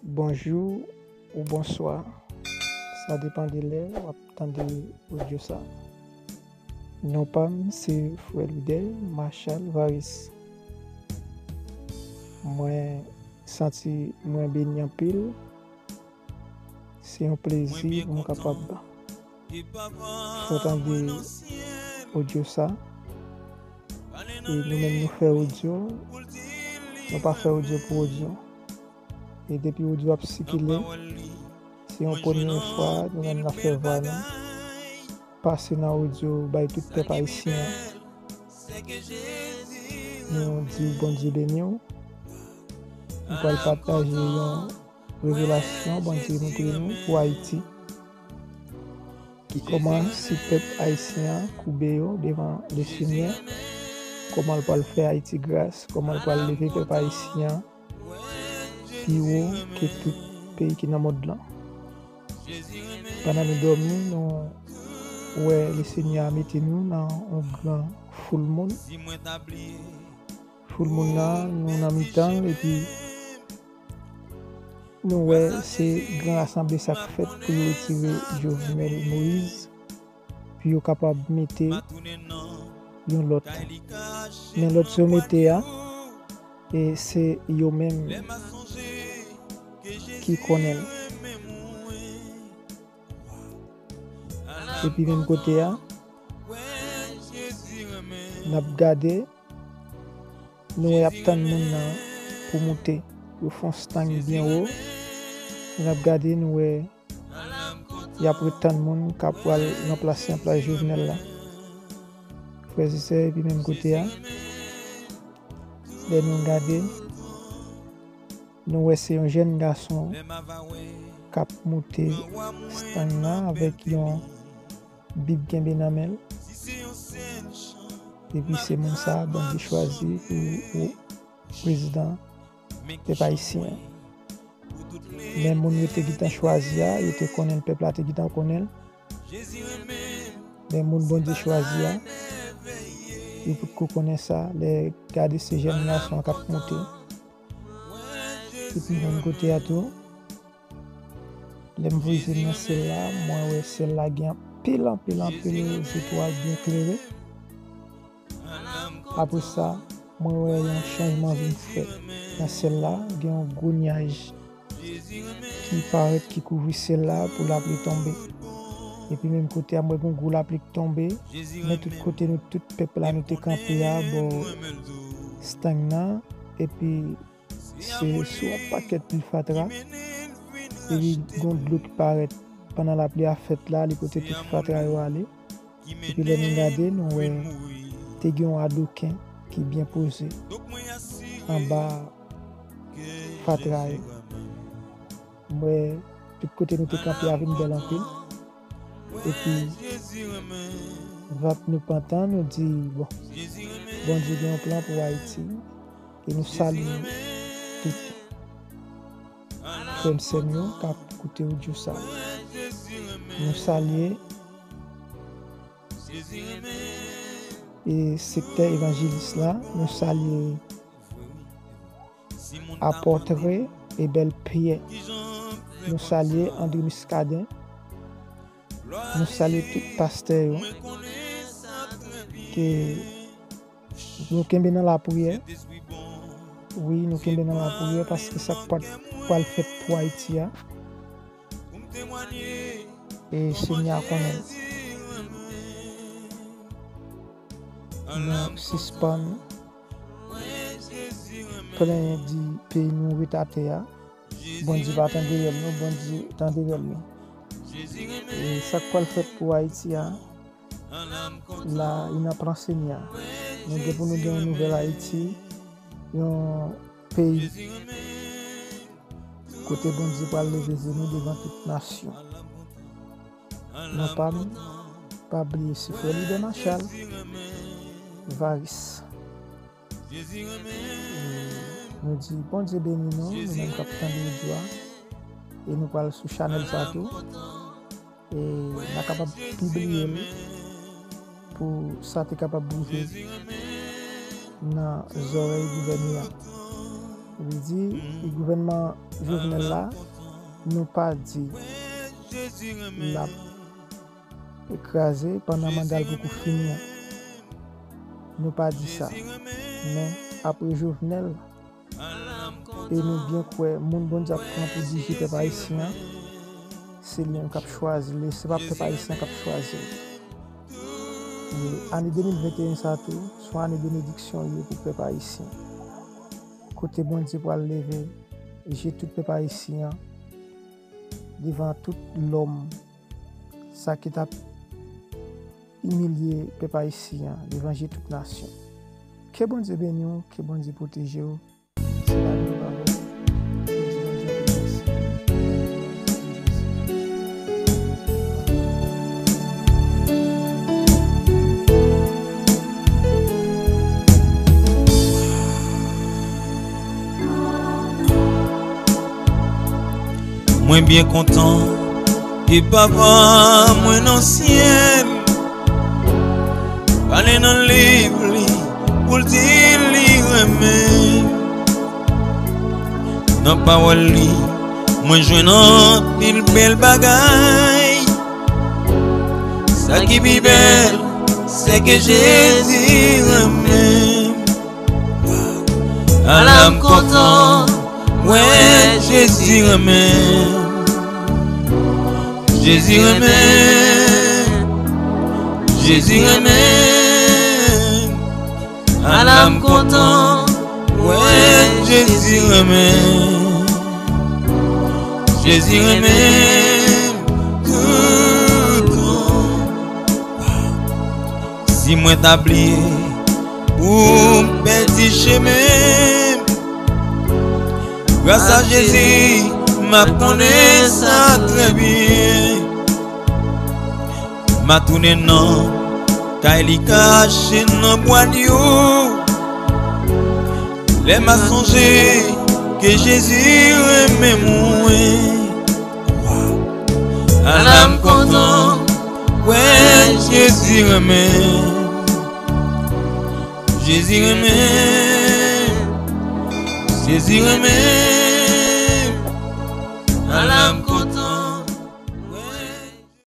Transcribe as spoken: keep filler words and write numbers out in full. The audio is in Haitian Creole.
Bonjou ou bonswa. Sa depann de lè w ap tande odyo sa. Non pa m se Frè Ludel Marchal Varis. Mwen santi mwen beni anpil. Se yon plezi pou m kapab fè w tande odyo sa. E nou menm nou fè odyo, nou pa fè odyo pou odyo. E depi odyo ap sikile, se yon premye fwa nou menm n ap fè vwa nou pase nan odyo bay tout pèp ayisyen an. Nou di w Bondye beni w. Nou pral pataje yon revelasyon Bondye montre nou pou Ayiti. Ki kòman si pèp ayisyen an koube yo devan Lesenyè, kòman l pral fè Ayiti gras, kòman l pral leve pèp ayisyen an pi wo ke tout peyi ki nan mond lan. Pandan nou dòmi, nou wè Lesenyè a mete nou nan yon gran full moon. Full moon nan, nou nan mitan l, epi nou wè se gran rasanble sa k fèt pou yo retire Jovenel Moïse, pou yo kapab mete yon lòt. Men lòt yo mete a, e se yo menm ki konnen l. Epi menm kote a, n ap gade, nou wè y ap tann moun nan pou moute. Yo fè yon stang byen wo. N ap gade, nou wè y ap ret tann moun k ap pral ranplase an plas Jovenel la. Frè e sè, epi menm kote a, lè nou gade, nou wè se yon jèn gason k ap moute stang nan avèk yon Bib kenbe nan men l. Epi se moun sa a Bondye chwazi pou, pou prezidan pèp ayisyen an. Men moun yo te gentan chwazi a, yo te konnen l, pèp la te gentan konnen l. Men moun Bondye chwazi a, yo potko konnen sa, lè gade se jèn gason an k ap moute. Epi menm kote a tou, lè m voye je m nan syèl la, mwen wè syèl la gen anpil, anpil, anpil zetwal byen klere. Apre sa, mwen wè yon chanjman vin fèt nan syèl la, gen yon gwo nyaj ki parèt, ki kouvri syèl la pou lapli tonbe. Epi menm kote a, mwen wè gen yon gwo lapli k tonbe, men tout kote nou, tout pèp la, nou te kanpe a bò stang nan, epi se sou yon pakèt pil fatra, epi gen yon dlo ki parèt pandan lapli a fèt la, li pote tout fatra yo ale. Epi lè nou gade, nou wè te gen yon adoken ki byen poze anba fatra yo. M wè tout kote nou te kanpe a vin bèl anpil. Epi, vant nou pantan, nou di, bon, Bondye gen yon plan pou Ayiti. E nou salye tout frè m, sè m yo k ap koute odyo sa. Nou salye e sektè evanjelis la, nou salye Apôtre Ebel Pierre, nou salye André Muscadin, nou salye tout pastè yo. Ke nou kenbe nan lapriyè. Wi, nou kenbe nan lapriyè paske sa k pral, pral fèt pou Ayiti a, e Senyè a konnen. Nou sispann plenyen di peyi nou ret atè a. Bondye pa tande rèl nou, Bondye tande rèl nou. E sa k pral fèt pou Ayiti a, la, li nan plan Senyè a. Nou gen pou nou gen yon nouvèl Ayiti, yon peyi kote Bondye pral leve je nou devan tout nasyon. Non pa m, pa bliye se Frè Lidè Machal Varis. E nou di Bondye beni nou, nou menm k ap tande odyo a. E nou pral sou chanèl sa tou. E n a kapab pibliye l pou sa te kapab rive nan zòrèy gouvènè a. Li di, gouvènman Jovenel la, nou pa di l ap kraze pandan manda l poko fini an. Nou pa di sa. Men apre Jovenel, e nou byen kwè, moun Bondye ap pran pou dirije pèp ayisyen an, se li menm k ap chwazi l, e se pa pèp ayisyen k ap chwazi l. E ane de mil venteyen sa tou, se yon ane benediksyon li ye pou pèp ayisyen. Kote Bondye pral leve je tout pèp ayisyen an devan tout lòm, sa ki t ap imilye pèp ayisyen an devan je tout nasyon. Ke Bondye beni w, ke Bondye pwoteje w. Se la nou pa wè. Bondye, Bondye, Bondye, mèsi. Mwen byen kontan ke Papa mwen nan syèl pale nan liv li pou l di li renmen. Nan pawòl li, mwen jwenn anpil bèl bagay. Sa ki pi bèl, se ke Jezi renmen m. Ala m kontan, mwen Jezi renmen m. Jezi renmen m. Jezi renmen m. Ala m kontan, mwen Jezi renmen m. Jezi renmen m toutan. Si mwen ta bliye pou m pèdi chemen m, gras a Jezi, m ap konnen sa trè byen. M a tounen nan kay li kache nan bwad yo. Lè m a sonje ke Jezi renmen mwen, ala m kontan, wè Jezi renmen. Jezi renmen, Jezi renmen.